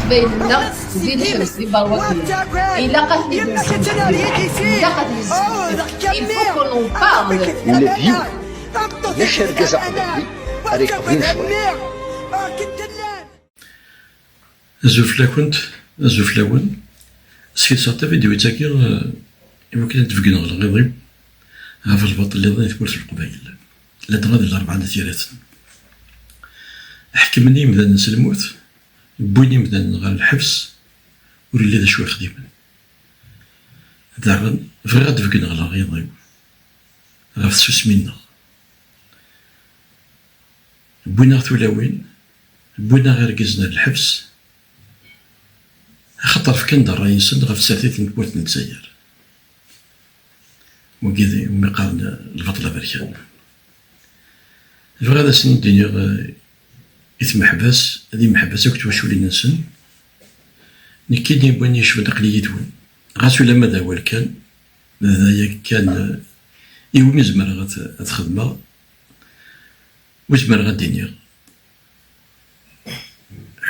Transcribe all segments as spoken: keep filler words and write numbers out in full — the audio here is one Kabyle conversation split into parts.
Leqbayel-nneɣ di lḥebs, di Berwakiya. Ilaq ad ten-id-nessefti. Ilaq ad ten-id-nessefti. Il faut qu'on en parle. Ula d yiwen, ulac argaz aqbayli ara yexdmen cwiṭ. Azul fell-akent, azul fell-awen. Sketseɣ tavidyut-agi, eh, iwakken ad d-begneɣ lɣiḍ-iw ɣef lbaṭel-iḍen i tmurt n Leqbayel, ladɣa d Larebɛa n At Yiraten. Ḥekmen imdanen s lmut, wwin imdanen ɣer lḥebs, ur yelli d acu i xdimen. Daɣen, bɣiɣ ad d-begneɣ lɣiḍ-iw ɣef tsusmi-nneɣ. Wwin-aɣ tulawin, wwin-aɣ irgazen ar lḥebs, axaṭer fkan-d ṛṛay-nsen ɣef tsertit n tmurt n Lezzayer. Wagi d umi qqaren lbaṭel aberkan. Bɣiɣ ad asen-d-iniɣ, eh, i tmeḥbas, d imeḥbas akk twaculin-nsen. Nekkini n wayen yecban aql-i yid-wen. Ɣas ulamma d awal kan, d aya kan, eh, iwumi zemreɣ ad, ad xedmeɣ, ur zemreɣ ad d-iniɣ.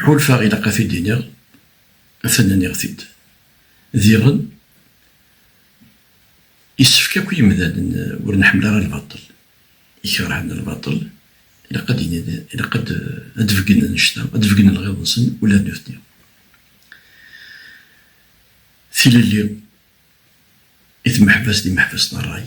Ḥulfaɣ ilaq ad t-id-iniɣ, atan nniɣ-t-id. Diɣen, yessefk akk i yimdanen, eh, ur nḥemmel ara lbaṭel, ikerhen lbaṭel, ilaq ad d-inin, ilaq ad, ad d-beggnen annect-a, ad d-beggnen lɣiḍ-nsen ula d nutni. Tilelli i tmeḥbas d imeḥbas n ṛṛay,